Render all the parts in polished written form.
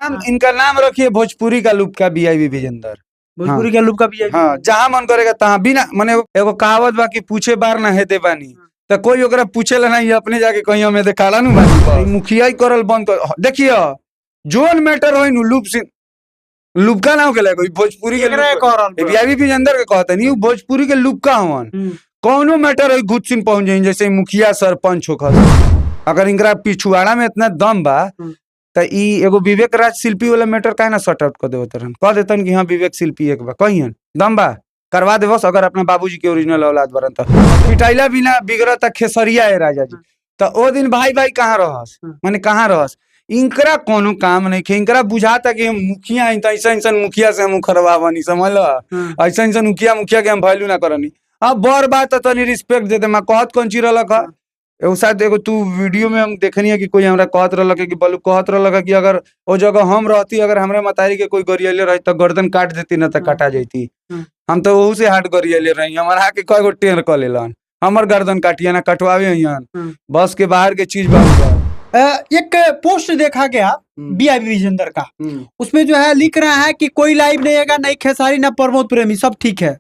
नाम इनका नाम रखिए भोजपुरी का लुप का बीआईबी विजेंद्र। भोजपुरी के लुप का भी। हाँ, जहाँ मन करेगा तहाँ बिना माने एगो कहावत बा कि पूछे बार ना हेते बानी, त कोई ओकरा पूछेला नहीं, अपने जाके कहीं हमें देखाला नु बानी। मुखिया ही करल बंद कर। देखियो जोन मैटर होई नु लूप सिंह लुपका ना होकेला कोई भोजपुरी के केकरा करल बा? बीआईबी विजेंद्र के कहते नहीं, भोजपुरी के लुपका हवन। कौनो मैटर होई गुट सिंह पहुंच जाई, जैसे मुखिया सरपंच होखस। अगर इनकरा पिछुआड़ा में इतना दम बा त ई एगो विवेक राज शिल्पी वाला मैटर काहे ना सॉर्ट आउट कर देवत रहन, कह देतन कि हाँ विवेक शिल्पी एक बा, कहियन दम बा करवा देवस। अगर अपना बाबूजी के ओरिजिनल औलाद बरन त पिटाइला बिना बिगड़त खेसरिया है राजा जी। त ओ दिन भाई भाई कहाँ रहस, माने कहाँ रहस। इनकरा कोनो काम नहीं खे, इनकरा बुझाता कि हम मुखिया हई त ऐसा ऐसा मुखिया से हम उखड़वाबनी, समझल, ऐसा ऐसा मुखिया मुखिया के हम वैल्यू ना करनी। अब बड़ बात त तनी रिस्पेक्ट दे दे। मा कहत कौन चीज रहलक ह? एगो शायद एगो तू वीडियो में हम देखनी है कि कोई हमरा कहत रहलक है कि बलू कहत रहलक है कि अगर ओ जगह हम रहती, अगर हमरा मतारी के कोई गरियले रही त गर्दन काट देती ना त काटा जैती। हम तो ओहू से हार्ड गरियले रही, हमारा के कय गो टेर क लेलन, हमर गर्दन काटिया ना कटवावे हन, बस के बाहर के चीज बा। एक पोस्ट देखा गया बीआईबी विजेंद्र का, उसमें जो है लिख रहा है कि कोई लाइव नहीं आएगा, नहीं खेसारी ना प्रमोद प्रेमी, सब ठीक है।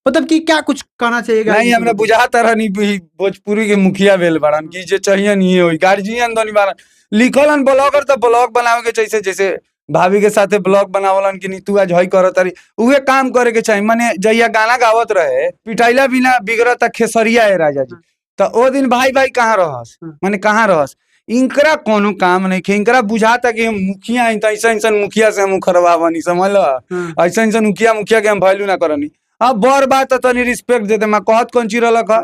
मतलब कि क्या कुछ कहना चाहिएगा? नहीं हमरा बुझाता रहनी भोजपुरी के मुखिया भेल बाड़न कि जे चाहिए नहीं होई, गार्जियन दनी बाड़न लिखलन ब्लॉगर त ब्लॉग बनावे के जैसे जैसे भाभी के साथे ब्लॉग बनावलन कि नी तू आज हई करत तारी, उहे काम करे के चाही। माने जहिया गाना गावत रहे पिटाइला बिना बिगड़त खेसरिया है राजा जी, त ओ दिन भाई भाई कहाँ रहस, माने कहाँ रहस। इनकरा कोनो काम नहीं खे, इनकरा बुझाता कि हम मुखिया हई त ऐसा ऐसा मुखिया से हम उखड़वाबनी, समझल, ऐसा ऐसा मुखिया मुखिया के हम वैल्यू ना करनी। अब बड़ बात त तनी रिस्पेक्ट दे दे। मा कहत कौन चीज रहलक ह?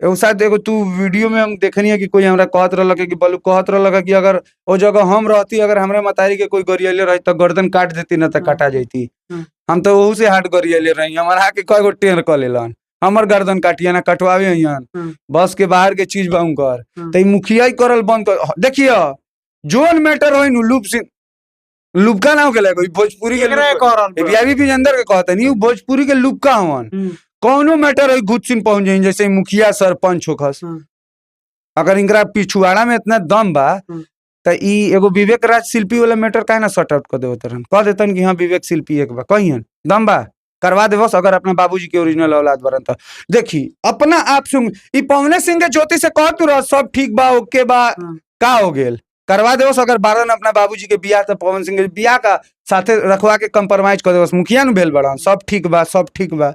एगो शायद एगो तू वीडियो में हम देखनी है कि कोई हमरा कहत रहलक है कि बलू कहत रहलक है कि अगर ओ जगह हम रहती, अगर हमरा मतारी के कोई गरियले रही त गर्दन काट देती ना त काटा जैती। हम तो ओहू से हार्ड गरियले रही, हमारा के कय गो टेर क लेलन, हमर गर्दन काटिया ना कटवावे हन, बस के बाहर के चीज बा उनकर। त ई मुखिया ही करल बंद कर। देखियो जोन मैटर होई नु लूप सिंह लुपका ना होकेला कोई भोजपुरी के केकरा करल बा? बीआईबी विजेंद्र के कहते नहीं, भोजपुरी के लुपका हवन। कौनो मैटर होई गुट सिंह पहुंच जाई, जैसे मुखिया सरपंच होखस। अगर इनकरा पिछुआड़ा में इतना दम बा त ई एगो विवेक राज शिल्पी वाला मैटर काहे ना सॉर्ट आउट कर देवत रहन, कह देतन कि हाँ विवेक शिल्पी एक बा, कहियन दम बा करवा देवस। अगर अपना बाबूजी के ओरिजिनल औलाद बरन त देखी अपना आप सुन ई पवने सिंह के ज्योति से कह तू रह सब ठीक बा ओके बा का हो गेल करवा देवस। अगर बारन अपना बाबूजी के बियाह त पवन सिंह के बियाह का साथे रखवा के कंप्रोमाइज कर देवस, मुखिया नु भेल बड़न, सब ठीक बा सब ठीक बा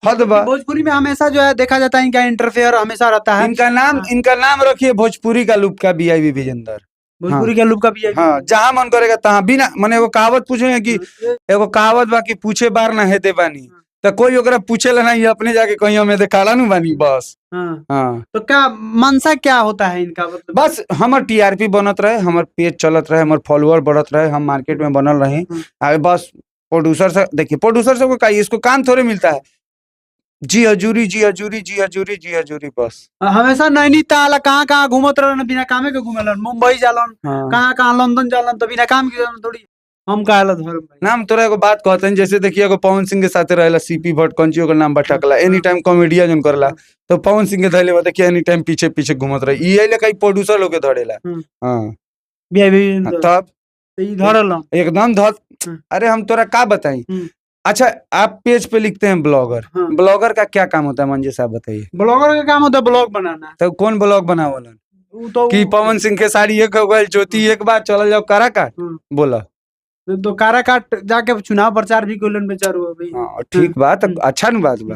हद बा। भोजपुरी में हमेशा जो है देखा जाता है इनका इंटरफेयर हमेशा रहता है। इनका नाम इनका नाम रखिए भोजपुरी का लुप का बीआईबी विजेंद्र। भोजपुरी के लुप का भी। हाँ, जहाँ मन करेगा तहाँ बिना माने एगो कहावत पूछे कि एगो कहावत बा कि पूछे बार ना हेते बानी, त कोई ओकरा पूछेला नहीं, अपने जाके कहीं हमें देखाला नु बानी बस। हाँ। तो क्या मनसा क्या होता है इनका मतलब? बस हमर टीआरपी बनत रहे, हमर पेज चलत रहे, हमर फॉलोअर बढ़त रहे, हम मार्केट में बनल रहे। अरे बस प्रोड्यूसर से देखिए, प्रोड्यूसर सबको का इसको काम थोड़े मिलता है, जी हजूरी जी हजूरी जी हजूरी जी हजूरी बस। हमेशा नैनीताल कहाँ कहाँ घूमत रहन, बिना कामे के घूमेलन, मुंबई जालन, कहाँ कहाँ लंदन जालन, तो बिना काम के जालन थोड़ी। हम काहेला धर्म भाई? ना हम तोरा एगो बात कहते हैं, जैसे देखिए एगो पवन सिंह के साथे रहेला सीपी भट्ट कंची ओकर नाम बटकला, एनी टाइम कॉमेडिया जन करला, तो पवन सिंह के धैले बा देखिए एनी टाइम पीछे पीछे घूमत रहे, ई ले कई प्रोड्यूसर लोग के धरेला। हाँ। बीआईबी तब ई धरल एकदम धर। अरे हम तोरा का बताई। अच्छा आप पेज पे लिखते हैं ब्लॉगर, ब्लॉगर का क्या काम होता है मंजू साहब बताइए? ब्लॉगर का काम होता है ब्लॉग बनाना। तो कौन ब्लॉग बनावलन तो कि पवन सिंह के साड़ी एक हो गइल, ज्योति एक बार चलल जाओ काराकाट बोला तो काराकाट जाके चुनाव प्रचार भी कइलन बेचारू अभी। हाँ, ठीक बा त अच्छा न बात बा।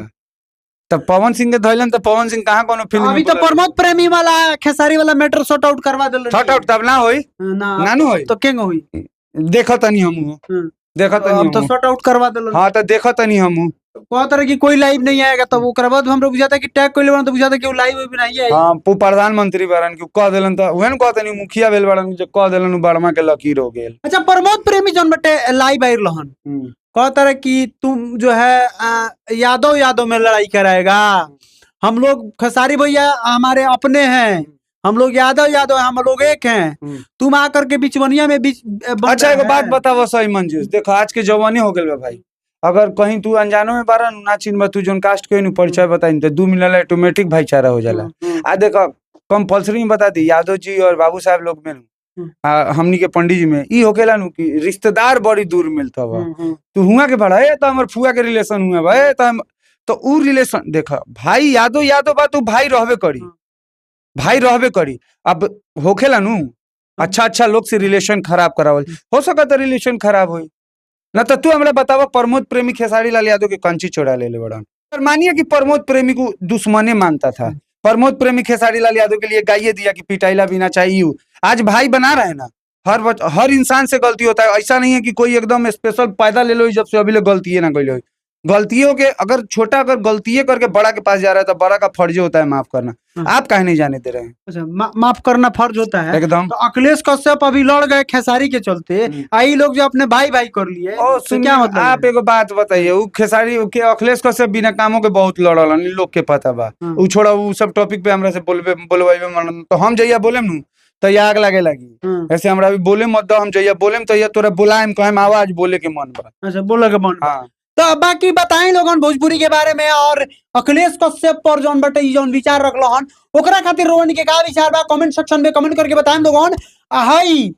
तब पवन सिंह के धइलन त पवन सिंह कहाँ कोनो फिल्म अभी तो प्रमोद प्रेमी वाला खेसारी वाला मैटर सॉर्ट आउट करवा देलन। सॉर्ट आउट तब ना होई ना ना नु होई तो केंग होई, देखत तनी हमहू, देखत तनी अब तो सॉर्ट आउट करवा देलन। हां त देखत तनी हमहू। कहत रहे कि कोई लाइव नहीं आएगा, तब ओकरा बाद हमरो बुझाता कि टैग कइले बन तो बुझाता कि उ लाइव भी नहीं आई। हां पु प्रधानमंत्री बारन कि कह देलन त उहे न कहतनी मुखिया भेल बारन जे कह देलन उ बड़मा के लकीर हो गेल। अच्छा प्रमोद प्रेमी जन बटे लाइव आइल रहन, कहता रहे कि तुम जो है यादव यादव में लड़ाई कराएगा, हम लोग खेसारी भैया हमारे अपने हैं, हम लोग यादव यादव हम लोग एक हैं, तुम आकर के बिचवनिया में बीच। अच्छा एगो बात बताओ सही मंजूर, देखो आज के जवानी हो गेल बा भाई, अगर कहीं तू अनजानो में बारा ना चिन्हबा तू जोन कास्ट के परिचय बताई तो 2 मिनट ऑटोमेटिक भाईचारा हो जाला। आ देखो कंपलसरी में बता दी यादव जी और बाबू साहब लोग में हमनी के पंडित जी में ई होखेला नु कि रिश्तेदार बड़ी दूर मिलता बा। तू हुआ के बड़ा ए त हमर फुआ के रिलेशन हुआ बा, ए त हम तो ऊ रिलेशन देख भाई यादो यादो बा तू भाई रहबे करी, भाई रहबे करी। अब होखेला नु अच्छा अच्छा लोग से रिलेशन खराब करावल हो सकता, रिलेशन खराब होई ना। तो तू हमरा बतावा प्रमोद प्रेमी खेसारी लाल यादव के कंची चोरा ले ले बड़न, पर मानिए कि प्रमोद प्रेमी को दुश्मने मानता था, प्रमोद प्रेमी खेसारी लाल यादव के लिए गाइये दिया कि पिटाइला बिना चाहिए। आज भाई बना रहे हैं ना, हर इंसान से गलती होता है, ऐसा नहीं है कि कोई एकदम स्पेशल फायदा ले लो जब से अभी ले गलती ना कोई गलतियों के अगर छोटा अगर गलती करके बड़ा के पास जा रहा है तो बड़ा का फर्ज होता है माफ करना। आप काहे नहीं जाने दे रहे हैं? अच्छा, माफ करना फर्ज होता है एकदम। तो अखिलेश कश्यप अभी लड़ गए खेसारी के चलते, आई लोग जो अपने भाई भाई कर लिए, ओ तो क्या मतलब आप है? एगो बात बताइए, उ खेसारी के अखिलेश कश्यप बिना कामों के बहुत लड़लन, लोग के पता बा। उ छोड़ा उ सब टॉपिक पे हमरा से बोलबे बोलबे मन तो हम जइया बोलेम नु तो आग लागे लगी। ऐसे हमरा भी बोले मत दो, हम जइया बोलेम तो या तोरा बोलाएम कहेम आवाज बोले के मन बा। अच्छा, बोले के मन। हां तो बाकी बताएं लोगन भोजपुरी के बारे में और अखिलेश कश्यप पर जौन बटे ई जौन विचार रखलहन ओकरा खातिर रोहन के का विचार बा, कमेंट सेक्शन में कमेंट करके बताएं लोगन। हई